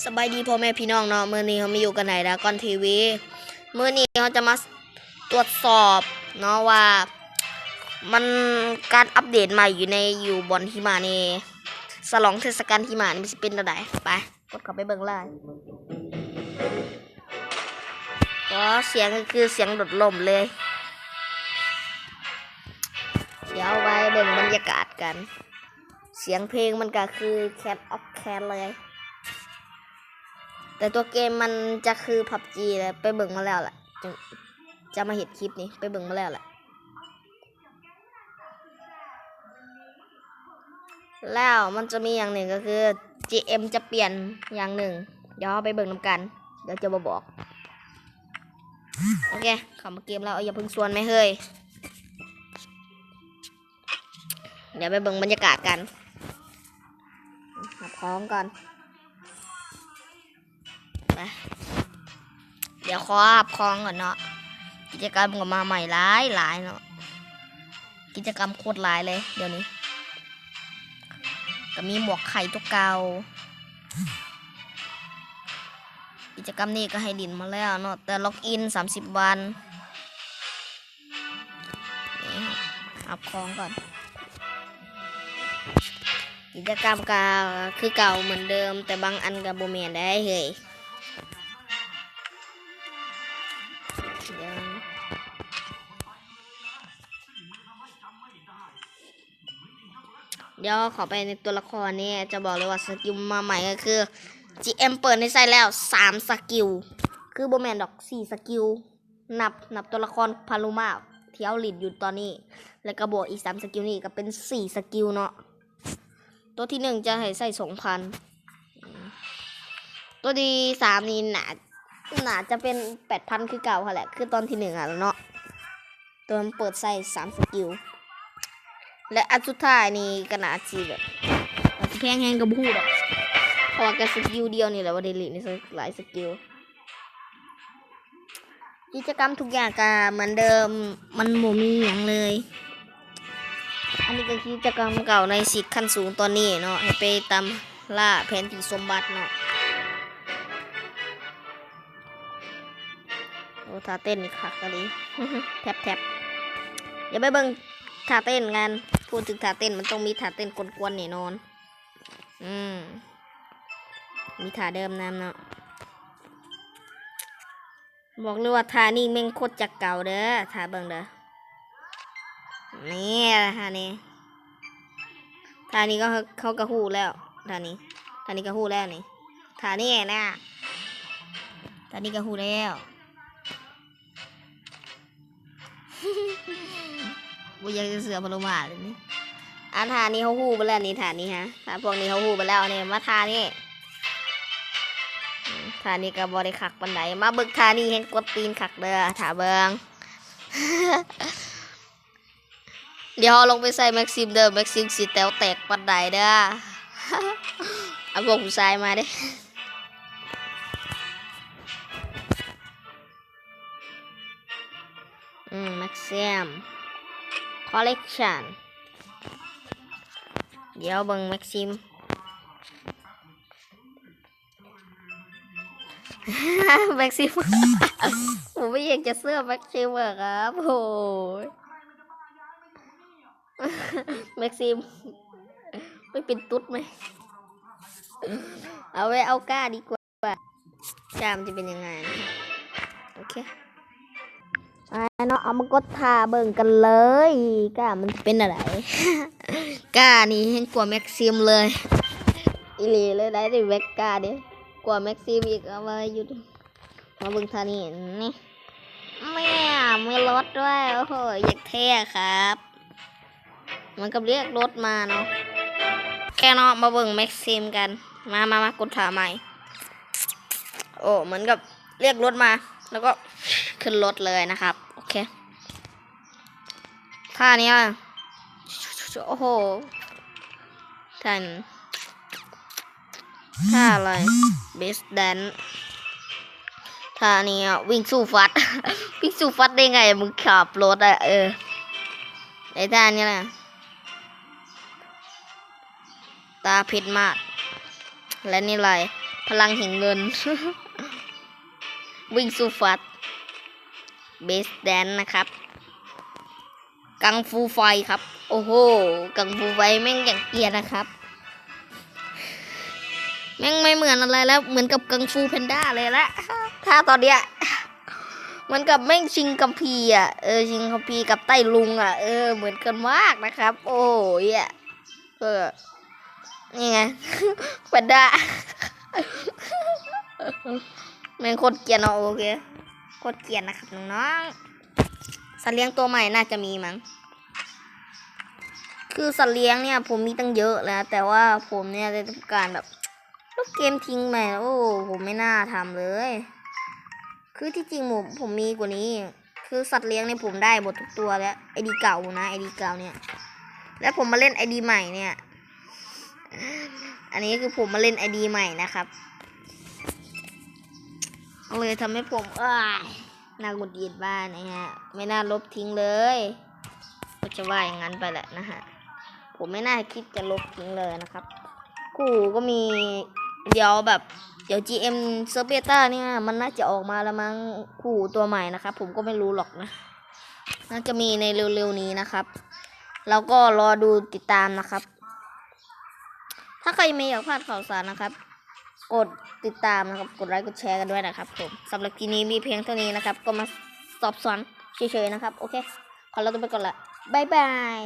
ສະບາຍດີພໍ່ແມ່ພີ່ນ້ອງເນາະ, ມື້ນີ້ເຮົາມາຢູ່ກັນໃນດາກອນທີວີ. ມື້ນີ້ເຮົາຈະມາ ຕວດສອບເນາະວ່າ ມັນ ການອັບເດດໃໝ່ຢູ່ໃນ ຢູ່ບ່ອນຫິມະນີ້ ສະຫຼອງເທດສະການຫິມະນີ້ ມັນຊິເປັນແນວໃດ. ໄປ ກົດເຂົ້າໄປເບິ່ງເລີຍ. ໂອ້ ສຽງກໍຄືສຽງໂດດລົມເລີຍ. ດຽວໄປເບິ່ງບັນຍາກາດກັນ. ສຽງເພງມັນກໍຄື Clash of Clans ເລີຍ. ແຕ່ຕົວເກມມັນຈະຄື PUBG ແຫຼະ, ໄປເບິ່ງມາແລ້ວແຫຼະ. ຈະ ຈະມາເຮັດຄລິບນີ້ ໄປເບິ່ງມາແລ້ວແຫຼະ. ແລ້ວມັນຈະມີຢ່າງໜຶ່ງກໍຄື GM ຈະປ່ຽນຢ່າງໜຶ່ງ. ດຽວເຮົາໄປເບິ່ງນຳກັນ. ດຽວຈະບໍ່ບອກ. ໂອເຄ ເຂົ້າມາເກມແລ້ວ. ເອີ ຢ່າເພິ່ງຊວນແມ່ເຮີ້ຍ. ດຽວໄປເບິ່ງບັນຍາກາດກັນ. ຮັບຂອງກ່ອນ. ໄປ ດຽວຂໍຮັບຂອງກ່ອນເນາະ. ກິດຈະກຳກໍມາໃໝ່ຫຼາຍໆເນາະ. ກິດຈະກຳໂຄດຫຼາຍເລີຍດຽວນີ້. ກໍມີໝວກໄຂ່ຕົວເກົ່າ. ກິດຈະກຳນີ້ກໍໃຫ້ຫຼິ້ນມາແລ້ວເນາະ, ແຕ່ລັອກອິນສາມສິບວັນ. ນີ້ ຮັບຂອງກ່ອນ. ກິດຈະກຳກໍຄືເກົ່າເໝືອນເດີມ, ແຕ່ບາງອັນກໍບໍ່ແມ່ນໄດ໋ເຮີ້ຍ. ດຽວເຂົ້າໄປໃນຕົວລະຄອນນີ້ ຈະບອກເລີຍວ່າສະກິວມາໃໝ່ກໍຄື GM ເປີດໃຫ້ໃຊ້ແລ້ວສາມສະກິວ, ຄືບໍ່ແມ່ນດອກ ສີ່ສະກິວ. ນັບ ນັບຕົວລະຄອນພາລຸມາທີ່ເຮົາຫຼິ້ນຢູ່ຕອນນີ້ ແລ້ວກໍບວກອີກສາມສະກິວນີ້ ກໍເປັນສີ່ສະກິວເນາະ. ຕົວທີໜຶ່ງຈະໃຫ້ໃຊ້ສອງພັນ, ຕົວທີສາມນີ້ໜ້າ ໜ້າຈະເປັນແປດພັນຄືເກົ່າຫັ້ນແຫຼະ ຄືຕອນທີໜຶ່ງຫັ້ນແຫຼະເນາະ. ຕົວມັນເປີດໃຊ້ສາມສະກິວ ແລະ ອັນສຸດທ້າຍນີ້ກໍໜ້າຊິແບບ ອາດຊິແພງແຮງກໍບໍ່ຮູ້ດອກ ເພາະວ່າກໍສະກິວດຽວນີ້ແຫຼະ ບໍ່ໄດ້ຫຼິ້ນຫຼາຍສະກິວ. ກິດຈະກຳທຸກຢ່າງກໍເໝືອນເດີມ ມັນບໍ່ມີຫຍັງເລີຍ. ອັນນີ້ກໍກິດຈະກຳເກົ່າໃນສິດຂັ້ນສູງຕອນນີ້ເນາະ ໃຫ້ໄປຕາມລ່າແຜນທີ່ສົມບັດເນາະ. ໂອ້ ທ່າເຕັ້ນນີ້ຄັກອີ່ຫຼີ ແທັບໆ. ດຽວໄປເບິ່ງທ່າເຕັ້ນກັນ. ພູດເຖິງທ່າເຕັ້ນ ມັນຕ້ອງມີທ່າເຕັ້ນກວນໆແນ່ນອນ. ອືມ ມີທ່າເດີມນຳເນາະ. ບອກເລີຍວ່າທ່ານີ້ແມ່ງໂຄດຈະເກົ່າເດີ ຖ້າເບິ່ງເດີ. ນີ້ທ່ານີ້ ທ່ານີ້ກໍ ເຮົາກໍຮູ້ແລ້ວ ທ່ານີ້ ທ່ານີ້ກໍຮູ້ແລ້ວນີ້ ທ່ານີ້ນະ ທ່ານີ້ກໍຮູ້ແລ້ວ. ບໍ່ຢາກຈະເຊື່ອພະໂລມາເລີຍນີ້. ອາ ທ່ານີ້ເຮົາຮູ້ເບິດແລ້ວນີ້ ທ່ານີ້ຮະ ຖ້າພວກນີ້ເຮົາຮູ້ເບິດແລ້ວນີ້. ມາທ່ານີ້ ທ່ານີ້ກໍບໍ່ໄດ້ຄັກປານໃດ. ມາເບິ່ງທ່ານີ້ແຮ່ງກວນຕີນຄັກເດີ ຖ້າເບິ່ງ. ດຽວເຮົາລົງໄປໃສ່ແມັກຊິມເດີ ແມັກຊິມຊິແຕວແຕກປານໃດເດີ. ເອົາພວກຜູ້ຊາຍມາເດ້. ອືມ ແມັກຊິມ ຄໍເລັກຊັນ. ດຽວເບິ່ງແມັກຊິມ ແມັກຊິມ ໂອ້ ບໍ່ຢາກຈະເຊື່ອແມັກຊິມເລີຍຄັບ. ໂອ້ຍ ແມັກຊິມ ໄປເປັນຕຸດໄໝ? ເອົາໄວ້ເອົາກ້າດີກວ່າ ກ້າມັນຈະເປັນຍັງໄງນະ. ໂອເຄ ໄປເນາະ ເອົາມາກົດຖ້າເບິ່ງກັນເລີຍ ກ້າມັນຈະເປັນແນວໃດ. ກ້ານີ້ແຮ່ງກວ່າແມັກຊິມເລີຍ ອີ່ຫຼີເລີຍໄດ໋ ແມັກ ກ້າເດ້ ກວ່າແມັກຊິມອີກ. ເອົາໄວ້ຢູ່ ມາເບິ່ງທ່ານີ້ ນີ້ ແມ່ມີລົດດ້ວຍ ໂອ້ໂຫ ຢ່າງເທ່ຄັບ. ເໝືອນກັບລຽກລົດມາເນາະ. ໂອເຄເນາະ ມາເບິ່ງແມັກຊິມກັນ. ມາ ມາ ມາ ກົດຖ້າໃໝ່. ໂອ້ ເໝືອນກັບລຽກລົດມາ ແລ້ວກໍຂຶ້ນລົດເລີຍນະຄັບ. ໂອເຄ ທ່ານີ້ ໂອ້ໂຫ ທ່ານີ້ ທ່າອະໄລ? ເບສແດນ. ທ່ານີ້ ອະ ວິ່ງສູ້ຟັດ ວິ່ງສູ້ຟັດໄດ້ໄງ? ມຶງຂັບລົດອະ. ເອີ ໄອ້ທ່ານີ້ນະ ຕາເພັດມາກ ແລະ ນີ້ໄລ ພະລັງແຫ່ງເງິນ ວິ່ງສູ້ຟັດ ເບສແດນນ໌ນະຄັບ ກັງຟູໄຟຄັບ. ໂອ້ໂຫ ກັງຟູໄຟແມ່ງຢ່າງເກຍນນະຄັບ ແມ່ງໄມ່ເໝືອນອະໄລແລ້ວ ເໝືອນກັບກັງຟູແພນດ້າເລີຍລະ ທ່າຕອນເນີ້ຍ ເໝືອນກັບແມ່ງຊິງຄຳພີອ່ະ ເອີ ຊິງຄຳພີກັບໄຕ້ລຸງອ່ະ ເອີ ເໝືອນກັນມາກນະຄັບ. ໂອ້ຍ ເອີ ນີ້ໄງ ແພນດ້າ ແມ່ງໂຄດກຽນເນາະ. ໂອເຄ ໂຄດກຽນນະຄັບນ້ອງໆ ສັດລ້ຽງຕົວໃໝ່ໜ້າຈະມີມັ້ງ ຄືສັດລ້ຽງເນີ້ຍ ຜົມມີຕັ້ງເຍອະແລ້ວ ແຕ່ວ່າຜົມເນີ້ຍໄດ້ທຳການແບບ ລົບເກມຖິ້ມໄປ. ໂອ້ ຜົມໄມ່ໜ້າທຳເລີຍ ຄືທີ່ຈິງ ຜົມ ຜົມມີກວ່ານີ້ ຄືສັດລ້ຽງນີ້ຜົມໄດ້ໝົດທຸກຕົວແລ້ວ ໄອດີເກົ່ານະ ໄອດີເກົ່າເນີ້ຍ ແລ້ວຜົມມາຫຼິ້ນໄອດີໃໝ່ເນີ້ຍ ອັນນີ້ຄືຜົມມາຫຼິ້ນໄອດີໃໝ່ນະຄັບ ກໍເລີຍທຳໃຫ້ຜົມ ເອີຍ ໜ້າຫງຸດຫງິດມາກນະຮະ ໄມ່ໜ້າລົບຖິ້ມເລີຍ ກໍຈະວ່າຢ່າງນັ້ນໄປແຫຼະນະຮະ ຜົມໄມ່ໜ້າຄິດຈະລົບຖິ້ມເລີຍນະຄັບ. ຄູ່ຫູກໍມີ ດຽວແບບ ດຽວຈີເອັມເຊີບເບຕ້າເນີ້ຍ ມັນໜ້າຈະອອກມາແລ້ວມັ້ງ ຄູ່ຫູຕົວໃໝ່ນະຄັບ ຜົມກໍໄມ່ຮູ້ຫຼອກນະ ໜ້າຈະມີໃນເລັວໆນີ້ນະຄັບ ແລ້ວກໍລໍດູຕິດຕາມນະຄັບ. ຖ້າໃຄບໍ່ຢາກພາດຂ່າວສານນະຄັບ ກົດຕິດຕາມນະຄັບ ກົດໄລກົດແຊກັນດ້ວຍນະຄັບຜົມ. ສຳລັບຄລິບນີ້ມີພຽງເທົ່ານີ້ນະຄັບ ກໍມາສອບສວນເສີຍໆນະຄັບ. ໂອເຄ ຂໍລາຕົວໄປກ່ອນລະ ບາຍບາຍ.